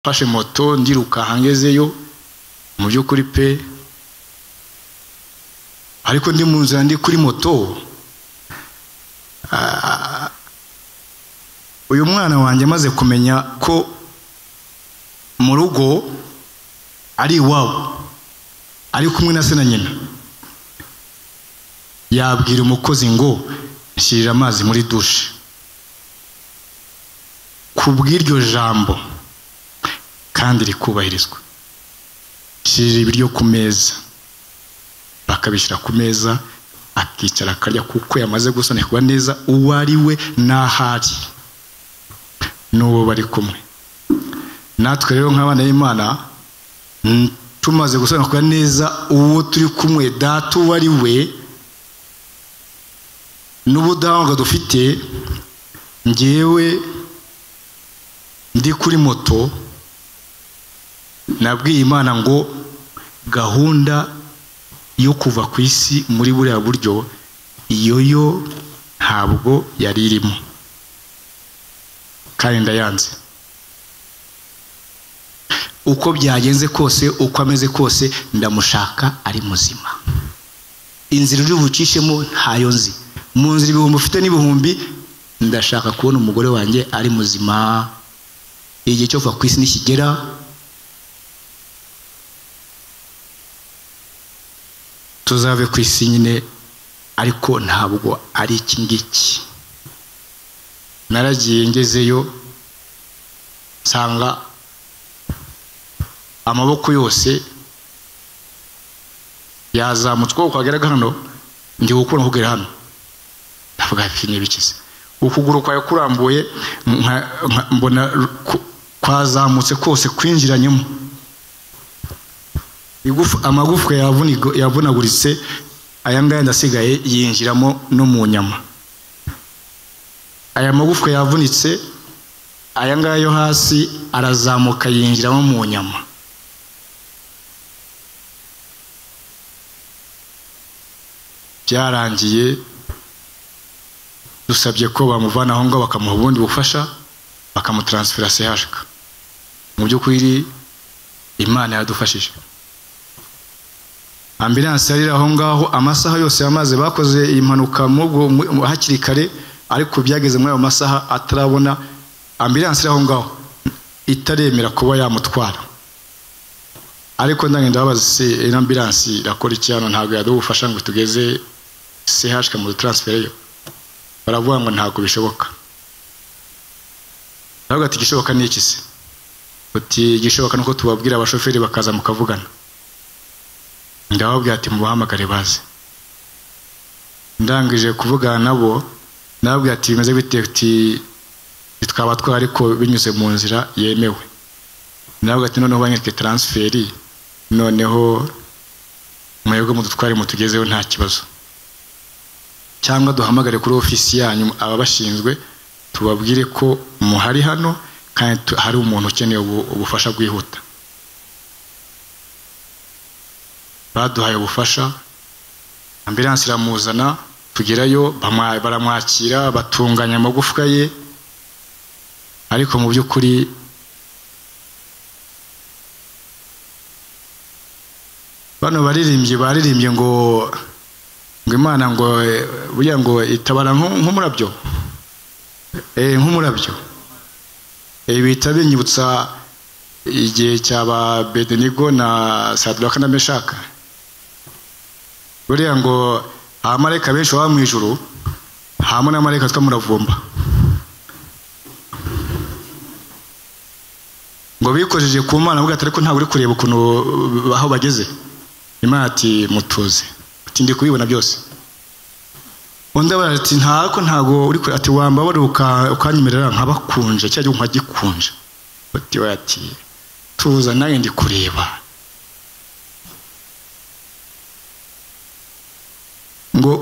Mfashe moto ndiruka hangezeyo mu by'ukuri pe, ariko ndi mu nzira ndi kuri moto. Uyu mwana wanjye amaze kumenya ko mu rugo ari iwabo, ari kumwe na se na nyina, yabwira umukozi ngo nshyirira amazi muri dushe. Kubw'iryo jambo kandi rikubahirizwa, shyirira ibiryo ku meza, bakabishyira ku meza, akicara akarya, kuko yamaze gusobanukirwa neza uwo ari we n'ahari n'uwo bari kumwe. Natwe rero nk'abana b'Imana tumaze gusobanukirwa neza uwo turi kumwe, data uwo ari we n'ubudahangarwa dufite. Njyewe ndi kuri moto nabwiye Imana ngo gahunda yo kuva ku isi muri buriya buryo iyo yo ntabwo yari irimo, kandi ndayanze. Uko byagenze kose, uko ameze kose, ndamushaka ari muzima. Inzira uri bucishemo ntayo nzi, mu nzira ibihumbi ufite n'ibihumbi, ndashaka kubona umugore wanjye ari muzima. Igihe cyo kuva ku isi nikigera, tuzave ku isi nyine, ariko ntabwo ari iki ngiki. Naragiye ngezeyo nsanga amaboko yose yazamutse, uko kwageraga hano ndi gukura kugera hano, ndavuga ati nibikize. Ukuguru kwawe kurambuye mbona kwazamutse kose kwinjiranyemo, amagufwa yavunaguritse, aya ngaya ndasigaye yinjiramo no mu nyama. Aya magufwa yavunitse, aya ngaya yo hasi arazamuka yinjiramo mu nyama. Byarangiye dusabye ko bamuvana aho ngaho bakamuha ubundi bufasha, bakamutransfera CHK. Mu by'ukuri Imana yadufashije. Ambulance yari aho ngaho amasaha yose yamaze, bakoze impanuka mu hakiri kare, ariko byageze muri ayo masaha atarabona ambulance aho ngaho itaremera kuba yamutwara. Ariko ndagenda babaza se ambulance irakora iki hano, ntabwo yadufasha ngo tugeze CHK mu transfer yo. Baravuga ngo ntabwo bishoboka. Ndavuga ati igishoboka ni iki se? Uti igishoboka nuko tubabwira abashoferi bakaza mukavugana. Ndababwira ati mubahamagare baze. Ndangije kuvugana nabo, ndababwira ati bimeze bite, ati twaba twari ariko binyuze mu nzira yemewe. Ndababwira ati noneho banyereke transferi, noneho mwebwe mudutware mutugezeho nta kibazo, cyangwa duhamagare kuri ofisi yanyu ababashinzwe tubabwire ko muhari hano kandi hari umuntu ukeneye ubufasha bwihuta. Baduhaye ubufasha, ambulance iramuzana, tugerayo baramwakira, batunganya amagufwa ye. Ariko mu by'ukuri bano baririmbye ngo Imana ngo burya ngo itabara nk'umurabyo, nk'umurabyo. Bihita binyibutsa igihe cyaba Abednego na Sadraka na Meshaka. Buriya ngo abamarayika benshi baba mu ijuru, hamwe n'amarayika twa muravumba, ngo bikojeje ku Mana, avuga ati ariko ntabwo uri kureba ukuntu aho bageze. Imana ati mutuze, ati ndi kubibona byose. Undi ati ntako ntago uri kure, ati wambabara ukanyemerera nkabakunje cya gihugu nkagikunje. Ati we ati tuza nawe ndi kureba. Ngo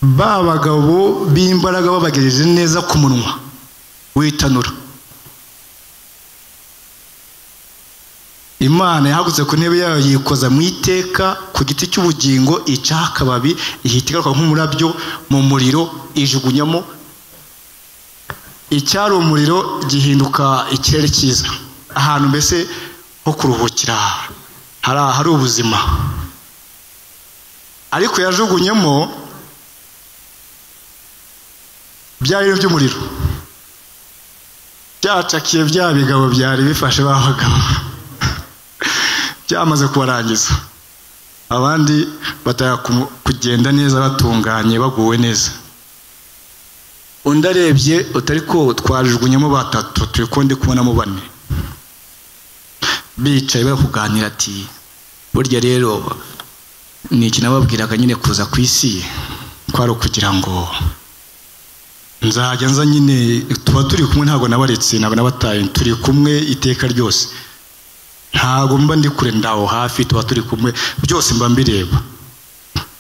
ba bagabo b'imbaraga babagejeje neza ku munwa w'itanura, Imana yahagutse ku ntebe yayo yikoza mu iteka ku giti cy'ubugingo, icaho akababi, ihita igaruka nk'umurabyo mu muriro, ijugunyamo icyari umuriro gihinduka ikirere cyiza. Ahantu mbese ho kuruhukira, hari ubuzima. Ariko yajugunyemo bya biro by'umuriro byacakiye bya bigabo byari bifashe babagabo, byamaze kubarangiza. Abandi bataya kugenda neza batunganye baguwe neza. Undi arebye utari ko twajugunyemo batatu, turi ko ndi kubonamo bane bicaye bari kuganira, ati burya rero ni iki nababwiraga nyine kuza ku isi kwari ukugira ngo nzajya nza nyine, tuba turi kumwe, ntabwo nabaretse, ntabwo nabataye, turi kumwe iteka ryose, ntabwo mba ndi kure, ndaho hafi, tuba turi kumwe, byose mba mbireba.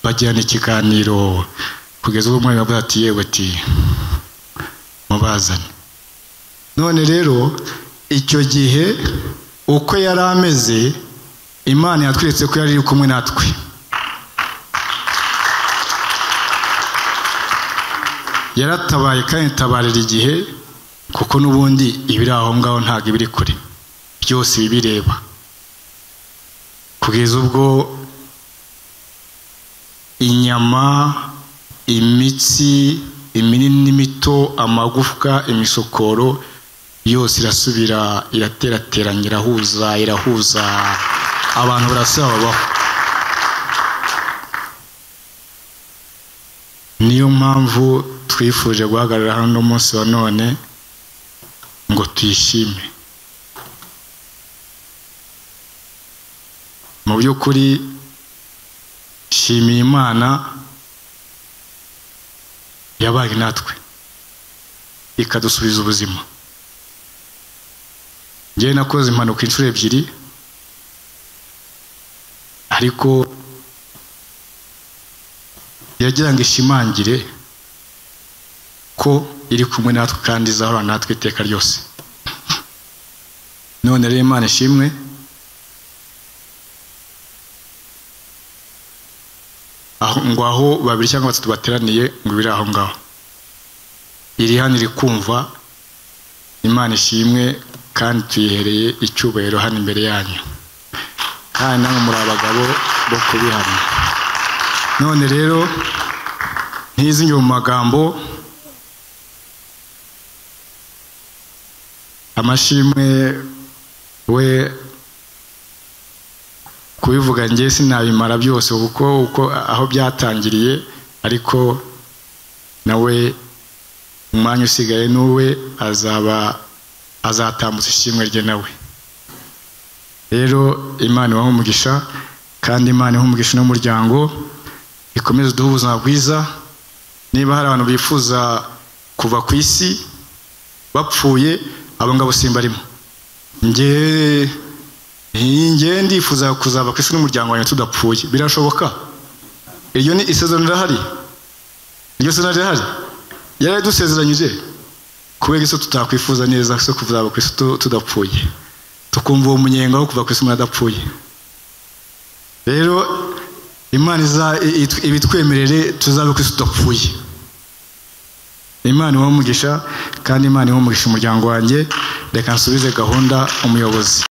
Bagirana ikiganiro kugeza ubwo umwami avuga ati yewe, ati mubazane. None rero icyo gihe uko yari ameze, Imana yatweretse ko yari iri kumwe natwe. Yaratabaye kandi itabarira igihe, kuko n'ubundi ibiri aho ngaho ntabwo ibiri kure, byose bibireba. Kugeza ubwo inyama, imitsi, iminini n'imito, amagufwa, imisokoro yose irasubira, iraterateranya, irahuza, abantu barasaba babaho. Niyo mpamvu twifuje guhagarara hano uno munsi wa none ngo tuyishime. Mu by'ukuri shimiye Imana yabaye natwe ikadusubiza ubuzima. Njye nakoze impanuka inshuro ebyiri, ariko yagira ngo ishimangire ko iri kumwe natwe kandi izahora natwe iteka ryose. None rero Imana ishimwe. Aho ngo aho babiri cyangwa batatu bateraniye ngo biri aho ngaho, iri hano iri kumva. Imana ishimwe kandi tuyihereye icyubahiro hano imbere yanyu, kandi namwe muri abagabo bo kubihamya. None rero ntizinge mu magambo, amashimwe we kubivuga nge sinabimara byose kuko uko aho byatangiriye, ariko nawe umwanya usigaye nuwe azaba azatambutsa ishimwe rye nawe. Rero Imana ibahe umugisha, kandi Imana ibahe umugisha n'umuryango, ikomeze duhe ubuzima bwiza. Niba hari abantu bifuza kuva ku isi bapfuye, abo ngabo simbarimo. Nge ndifuza kuzaba ku isi n'umuryango wanjye tudapfuye. Birashoboka? Iryo ni isezerano rirahari, iryo sezerano rirahari, yaradusezeranyije. Kubera iso tutakwifuza neza so kuzaba ku isi tudapfuye, tukumva uwo munyenga wo kuva ku isi umuntu adapfuye. Rero Imana ibitwemerere tuzabe ku isi tudapfuye. Imana ibahe umugisha, kandi Imana ibahe umugisha umuryango wanjye. Reka nsubize gahunda umuyobozi.